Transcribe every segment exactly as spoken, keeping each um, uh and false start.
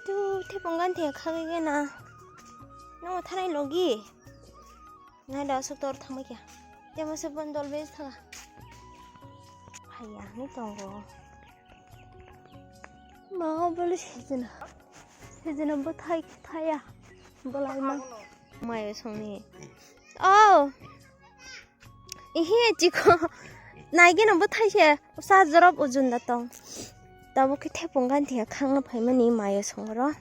Tu thepung gan the khagwi gena. No thanai logi. Nai da asuk tor thangbai kya. Temo se bon dol bes thaga. Haya ni tongo. Ma bole sejena. Sejena bo thai thaya. Bolai ma. Mayo songni. Oh. Ihi chiko. Naigeno bo thaise. Sa jorop ujunda tong. Tabo khe thepung gan the khangna phaimani mayo songro.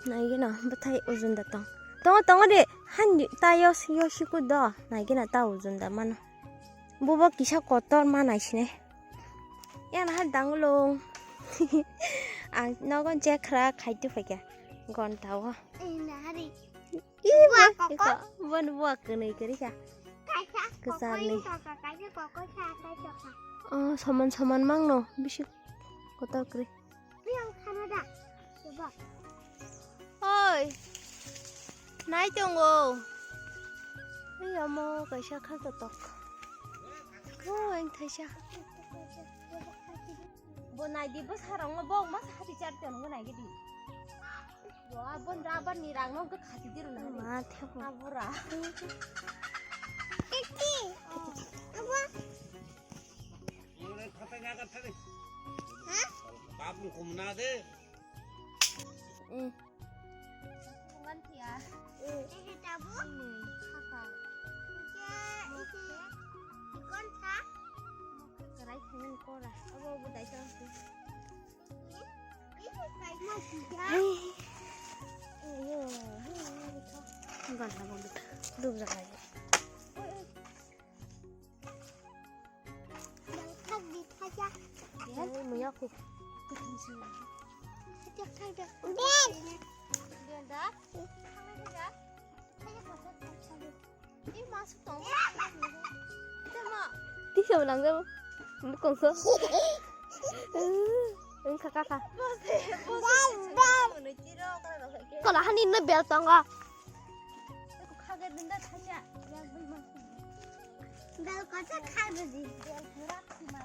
Naigeno bwthai ujunda tong. Tongo, tongo de. Han tayo siyo siku do. Naigeno ta ujunda mano. Bubo kisa kotor ma naisine. Yan ha dangulung. Ang nogon chekra khaitu phaikya. Gonta o. Ih, buwa koko. Bon buwa kwnwi kwrwi kha. Kaisa koko. Kwcharni. Kaisa koko sa, kaisa koko. Oh, soman soman mangno. Bisi kotor kwrwi. Oi, nai tongo. Oi, amo kaisa kha kotok. Oh, ang thaisa. Bo nai di, bo sarong bo ma sa hati char ton go nai di. Bo abon rabar ni rang no khati dir na. Ma thebo. Abura. Titi. Abo. Gana bo dub jaga. Thak di, thak ya. Ai, muya ku. Thak, thak, thak. Ben. Ben da. Thak, thak, thak. Thak, thak, thak. Ih, masuk tong. Tama. Tisa ulang jabo. Bukong ko. Engkha kaka. Bos de, bos de. Kola hani na bel tongo. Khage dinda thanya. Bel kota khage di. Bel pura khima.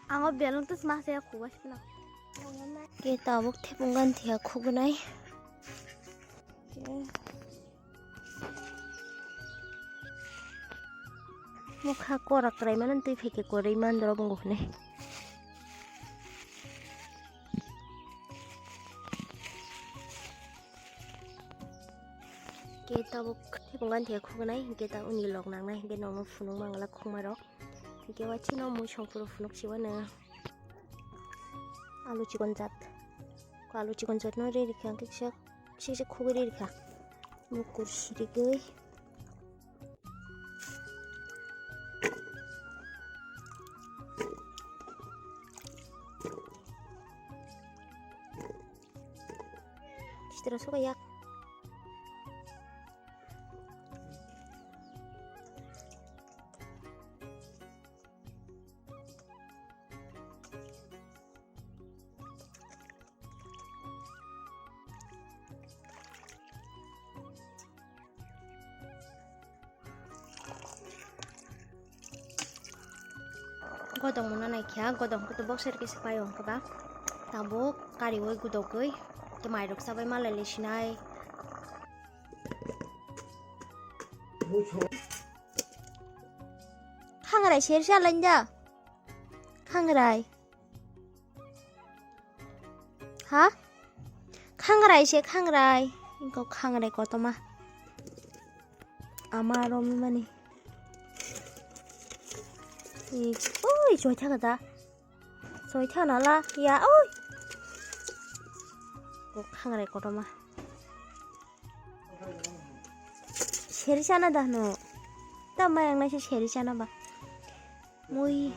Ango belong tus ma se khugwa sipna. Ke tabuk thepung gan thia khugnai. Mokha korak kwrai mano twi phaikhe kwrwi man doro bwngo hwnwi. Ke tabuk thepung gan thia khugnai, ke ta uni lok nangnai, ke nokno phunuk mangala khukmarok. Ke wa chino mui songpuro phunuk siwano. Alu chikon jat. Ko alu chikon jat no re rikha, kisa, kisa, kisa khugwi re rikha. Mukur sirigwi. Sitra suka yak. Godong mano naikha, godong khe to boxer kisa paio hwnkhe ba. Tabuk kariui gudogwi to mairok chabai malai sinai. Khangrai sersa lainda. Khangrai. Ha? Khangrai se khangrai. Ingko khangrai kotoma. Ama romwi mani. Ui, ui, choi thaka da. Choi thana la, ya, ui. Ko khangrai kotoma. Seri sana da no. Ta mayang nai se seri sana ba. Mui,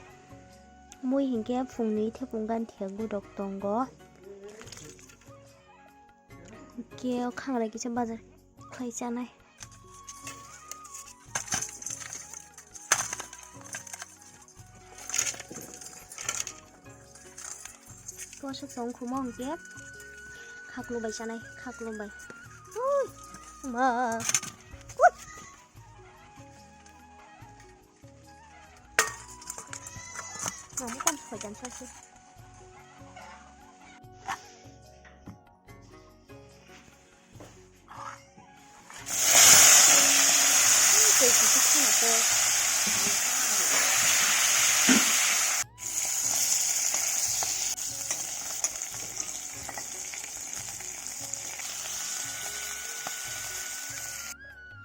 mui hinkhe phungni thepung gan thia gudok tongo. Hinkhe o khangrai kisa bazar khlai chanai. Kosa tong khumo hinkhe khaklo bai chanai, khaklo bai. Ui, ma. Ui. Ang bukan hoidan sasi.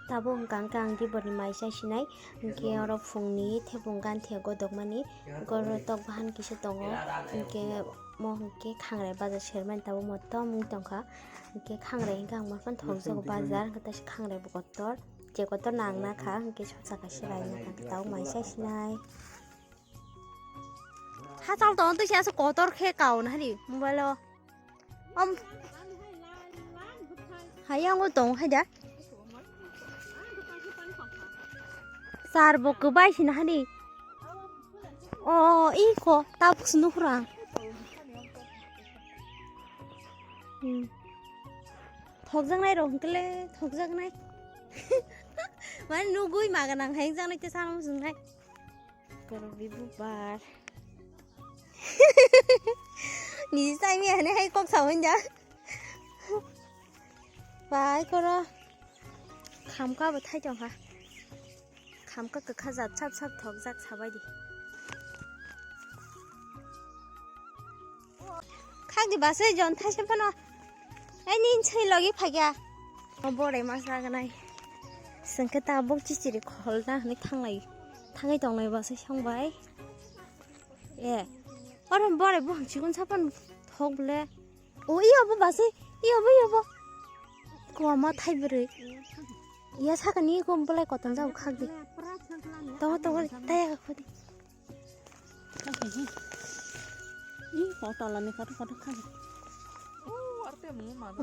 Tabuk hwnkha hwnkhe ang diborni mai chai sinai, hwnkhe oro phungni thebung gan thiya godokmani, oro tok bahan kisa tongo, hwnkhe mo hwnkhe khangrai baja sermani tabuk motom wng tongkha, hwnkhe khangrai hwnkhe ang maphan thokjago bajar, hwnkhe taisa khangrai bo kotor, je kotor nang nakha, hwnkhe sosa kaisa rai nakha, hwnkhe tabuk mai chai sinai. Hachal tong twi se aswk kotor khe kauna hari mobile o. Om. Hayang o tong hai da. Sar bo kwbai sina hani. O, i ko tabuk sunu khura. Hmm. Thokjaknai rok hwnkhe le thokjaknai. Mane nugui maga nang hai jaknai te sama sungnai. Koro bibu bar. Ni sai mi hane hai kok sa hon ja. Bai koro. Khamka bo thai tong kha. Khamka kwkha jat sap sap thok jak sabai di. Khak di basai jon thaisa phano. Ai nin sai logi phagya. O borai ma saganai. Sengke ta bok chichiri khol na hwnwi thanglai. Thangwi tonglai basai song bai. E. Oro borai bo chikon sapan thok bole. O iyo bo basai. Iyo bo iyo bo. Ko ma thai bwrwi. Iya sakani ko bolai koton jabo khak di. Tongo tongo taya khodi. Ih, kau tolani kata kata kan.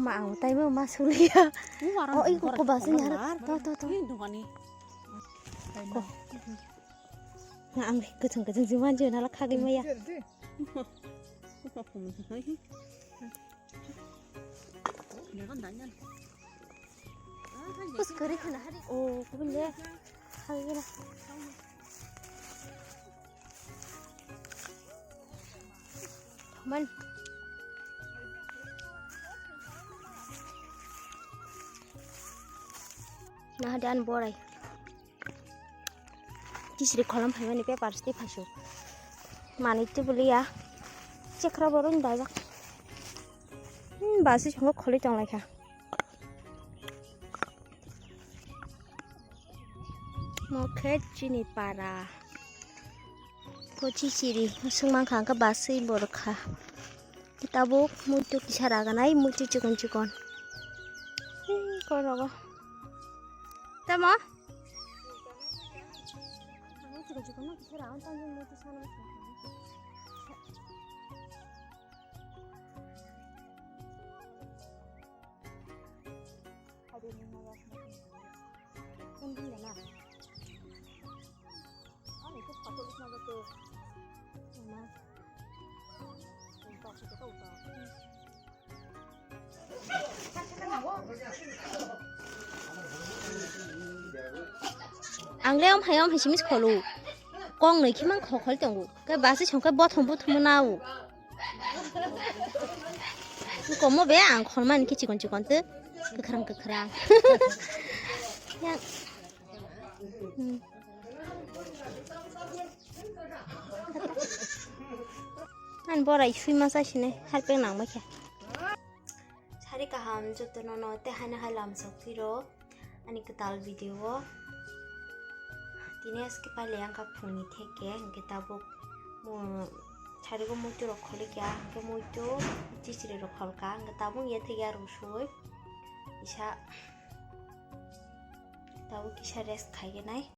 Ma, ang tai ma ma sulia. Oh, iko ko basin har. To to to. Ko. Na ang keceng keceng jiman je nala khagi maya. Bus kari khana hari. Oh, kubun le. Hari na. Man. Nah, dan borai. Kisri kolam phaimani paper sti phaisu. Mani tubuli ya. Chekra borun dajak. Hmm, basi chongo kholi tong laikha. Mo khe chini para. Ko chichiri, sung mankha, hwnkhe basui bo rwkha. Tabuk muitu kisa raganai, muitu chikon chikon. Hei, korogo. Tamo? Ang le om hai om hai simi kholu. Kong noi khimang khokhol tongo. Ke basi songke bothom bothom nao. Komo be ang khormani khe chikon chikon te kwkhrang kwkhrang. Yang. Hmm. An borai sui ma sa sine harpek nang ma khe. Sari kaham joto no no te haina hai lam sok phiro. Ani kwtal video o tini aske pailai ang kha phungni theke, hwnkhe tabuk mo-, sarigo muitu rok kholikya, hwnkhe muitu chichiri rok kholka, hwnkhe tabuk ya theke aro sui isa tabuk kisa rest khaigenai.